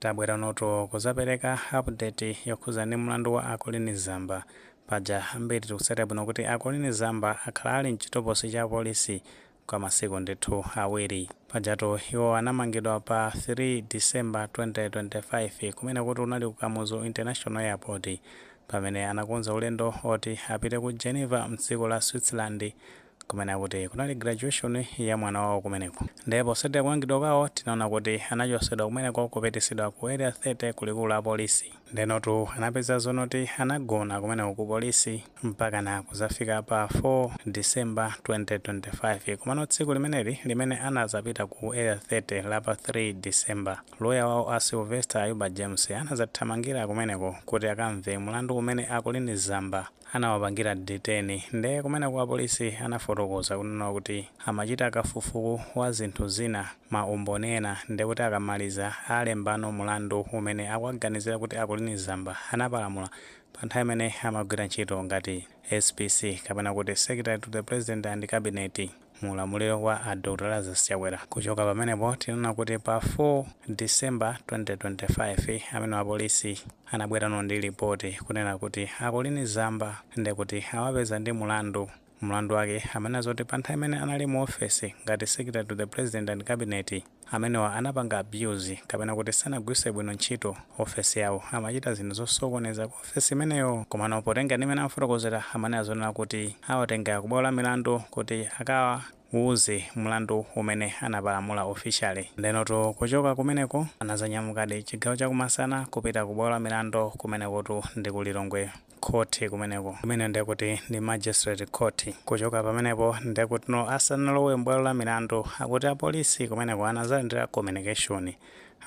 Tabwera noto kuzapereka update yokhuza ndi mlandu wa a Colleen Zamba. Paja ambiri tikutsatira bwino kuti a Colleen Zamba akhala ali mchitokosi cha polisi kwa masiku ndithu 2. Pajatu iwo anamangidwa pa 3 December 2025 kumene kuti unali ku Kamuzu International Airport, pamene anakonza ulendo oti apite ku Geneva mdziko la Switzerland, kumene akuti kunali graduation ya mwana wawo kumeneko. Ndipo potsatira kumangidwa kwawo, tinaona kuti anachosedwa kumeneko kupitisidwa ku Area 30, kulikulu la polisi. Ndenotu anapeza zonoti anagona kumeneko ku polisi mpakana kuzafika pa 4 December 2025. Komano tsiku limeneli limene anazapita ku Area 30 la pa 3 December, loya wawo a Sylvester Ayuba James anazathamangira kumeneko kuti akamve mlandu umene a Colleen Zamba anawapangira detain. Nde kumeneko apolisi anafotokoza kunena kuti amachita kafukufuku wa zinthu zina, ma umboni ena, ndekuti akamaliza alembano mulandu umene akuwaganizira kuti a Colleen Zamba anapalamula pa nthawi imene amagwira ntchito ngati SPC, kapena kuti Secretary to the President and Cabinet, mu ulamuliro wa a Dr Lazarus Chakwera. Kuchoka pamenepo tinaona kuti pa 4 December 2025 amene apolisi anabwerano ndi ripoti kunena kuti a Colleen Zamba ndekuti awapeza ndi mulandu. Mlandu wake amene azoti pa nthawi imene anali mu ofesi ngati Secretary to the President and Cabinet, amenewa anapanga abuse, kapena kuti sanagwiritse bwino ntchito ofesi yawo, amachita zinthu zosokoneza ku ofesi imeneyo. Komano potenga ndi imene amafotokozera, amene azonena kuti awatenga kubwalo la milandu kuti akawuze mlandu umene anapalamula officially. Ndenotu kuchoka kumeneko anazanyamukadi chigawo chakumasana kupita ku bwalo la milandu kumenekotu ndi ku Lilongwe Court kumeneko, kumene ndekuti ndi Magistrate Court. Kuchoka pamenepo ndekuti no asanalowe mbwalo la milandu, akuti apolisi kumeneko anazalandira communication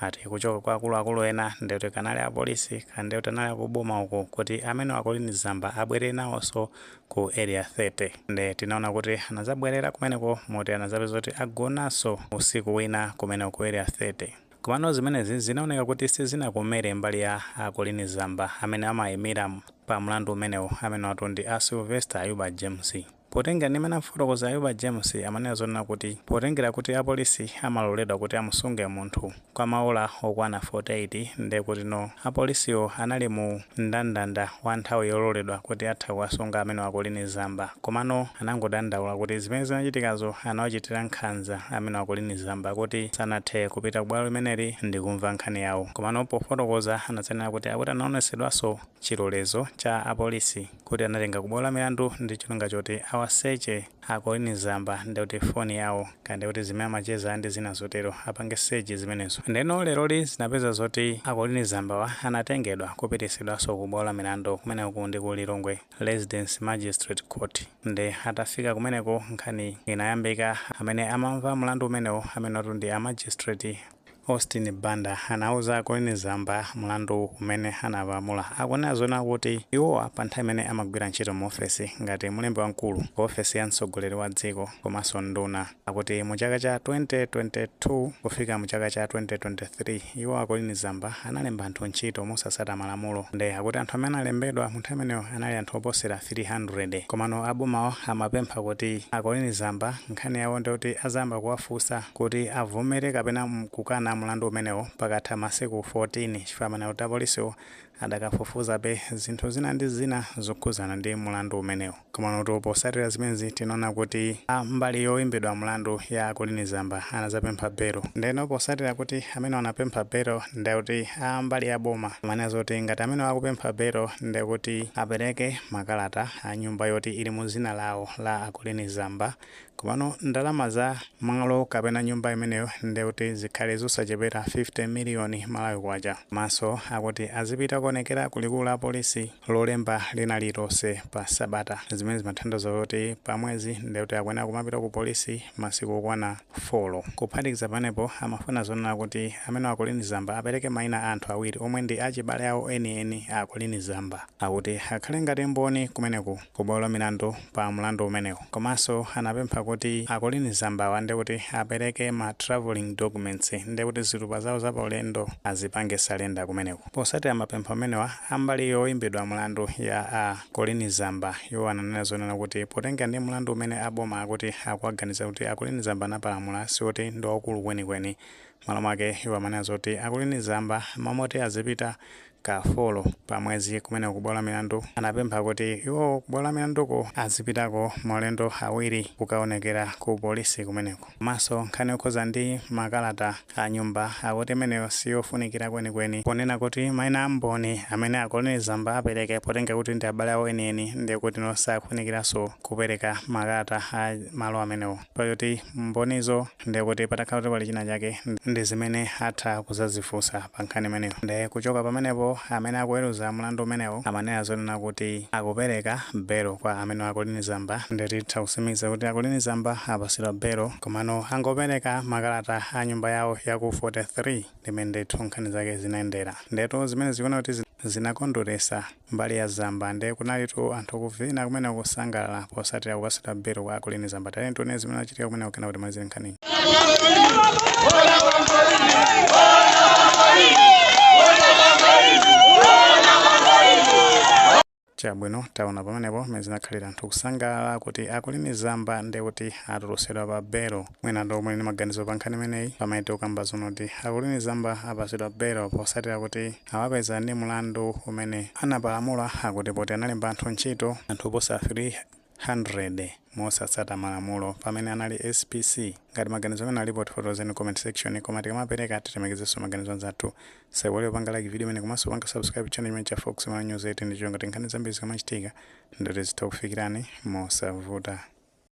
ati kuchoka kwa akuluakulu ena, ndekuti kanali apolisi kandekuti anali akuboma uku, kuti amene a Colleen Zamba abwere nawonso ku Area 30. Nde tinaona kuti anazabwerera kumeneko, moti anazapeza kuti agonanso usiku wina kumeneko ku Area 30. Komano zimenezi zinaoneka kuti sizinakomere mbali ya a Colleen Zamba amene amayimira pa mlandu umenewu, amene watu ndi a Sylvester Ayuba James. Potenga ndi imene afotokoza Ayuba James, amanena zonena kuti potengera kuti apolisi amaloledwa kuti amusunge munthu kwa maola okwana 48, nde kuti no apolisiwo anali mu mndandanda wa nthawi yololedwa kuti atha kuwasunga amene a Colleen Zamba. Komano anangodandaula kuti zimene zinachitikazo anawachitira nkhanza amene a Colleen Zamba, kuti sanathe kupita ku bwalo limeneli ndi kumva nkhani yawo. Komano pofotokoza anadzanena kuti akuti anaonesedwanso chilolezo cha apolisi kuti anatenga ku bwalo la milandu ndi cholinga choti awaseche a Colleen Zamba, ndekuti foni yawo kandi kuti zimene amacheza ndi zina zotero, apange search zimenezo. Ndeno leroli zinapeza zoti a Colleen Zambawa anatengedwa kupitisidwanso ku bwalo la milandu kumeneku ndi ku Lilongwe Residence Magistrate Court. Nde atafika kumeneko nkhani inayambika. Amene amamva mlandu umenewo, amene watu ndi a Magistrate Austin Banda, anauza a Colleen Zamba mlandu umene anapalamula. Akunena zona kuti iwowa pa nthawi imene amagwira ntchito mu ofesi ngati mlembi wamkulu ku ofesi ya mtsogoleri wa dziko komanso nduna, akuti mu chaka cha 2022 kufika mu chaka cha 2023, iwo a Colleen Zamba analemba anthu ntchito mosasata malamulo. Nde akuti anthu amene analembedwa mu nthawi imeneyo anali anthu oposera 300. Komano abomawo amapempha kuti a Colleen Zamba nkhani yawo ndikuti azayamba kuwafunsa kuti avomere kapena kukana mlandu umenewo pakatha masiku 14, chifukwa amene kuti apolisiwo adakafufuzabe zinthu zina ndi zina zokhuzana ndi mlandu umenewo. Komano posatira zimenezi tinaona kuti a mbali yoyimbidwa mlandu ya Colleen Zamba anazapempha belo. Ndeno posatira kuti amene anapempha belo, ndekuti a mbali ya boma amanena zoti ngati amene akupempha belo, ndekuti apereke makalata a nyumba yoti ili mu zina lawo la a Colleen Zamba, komano ndalama za malo kapena nyumba imeneyo ndekuti zikhale zosachepera 50 miliyoni Malawi kwacha. Komanso akuti azipita kuonekera kulikulu la polisi Lolemba lina lililonse pa sabata, zimene zimathandiza kuti pa mwezi ndekuti akuyenera kumapita ku polisi masiku okwana 4. Kuphatikiza pamenepo, amafuna zonena kuti amene a Colleen Zamba apereke mayina a anthu awiri omwe ndi achibale awo enieni a Colleen Zamba, akuti akhale ngati mboni kumeneku ku bwalo la milandu pa mlandu umenewu. Komanso anapempha kuti a Colleen Zambawa ndekuti apereke ma travelling documents, ndekuti zitupa zawo zapaulendo azipange surrender kumeneku. Posatira mapempho Anthu amenewa ambali yoyimbidwa mlandu ya a Colleen Zamba, iwo ananena zonena kuti potenga ndi mlandu umene aboma akuti akuwaganiza kuti a Colleen Zamba anapalamula siwoti ndi waukulu kwenikweni. Malo mwake iwo amanena zoti a Colleen Zamba mamoti azipita ka 4 pa mwezi kumene kubwalo la milandu, anapempha kuti iwo kubwalo la milanduko azipitako maulendo awiri kukaonekera ku polisi kumeneko. Komanso nkhani yokhuza ndi makalata a nyumba, akuti imeneyo siyofunikira kwenikweni, ponena kuti mayina a mboni amene a Colleen Zamba apereke, potenga kuti ndi abale awo enieni, ndiye kuti nosakufunikiranso kupereka makalata a malo amenewo, pakuti mbonizo ndiye kuti patakhala kuti pali china chake ndi zimene atha kuzazifunsa pa nkhani imeneyo. Ndiye kuchoka pamenepo, amene akuweruza mlandu umenewo amanena zonena kuti akupereka belo kwa amene a Colleen Zamba. Ndiye titha kutsimikiza kuti a Colleen Zamba apasidwa belo, komano angopereka makalata a nyumba yawo yaku 43, ndimene ndithu nkhani zake zinayendera. Ndetu zimene zikuona kuti zinakondweresa mbali ya Zamba, ndiye kunalitu anthu kuvina kumene, kusangalala posatira kupasidwa belo kwa a Colleen Zamba. Tiyeni tione zimene achitika kumene kena kuti malizire nkhani. Chabwino, taona pamenepo mmene zinakhalira, anthu kusangalala kuti a Colleen Zamba ndiye kuti atulusidwa pa belo. Mwina ndo omwe ndi maganizo pa nkhani imeneyi, pamene tikukamba zono kuti a Colleen Zamba apasidwa belo posatira kuti awapeza ndi mlandu umene anapalamula, akuti poti analemba anthu ntchito, anthu oposa 300, mosatsata malamulo pamene anali SPC. Ngati maganizo amene alipo, tifotokozeni comment section, koma tikamapereka tilemekezenso maganizo anzathu. Saiwale kupanga like video imene komanso kupanga subscribe channel imene cha Fox Malawi News 8, ndi chonga nkhani zambiri zikamachitika ndoti zitha kufikirani mosavuta.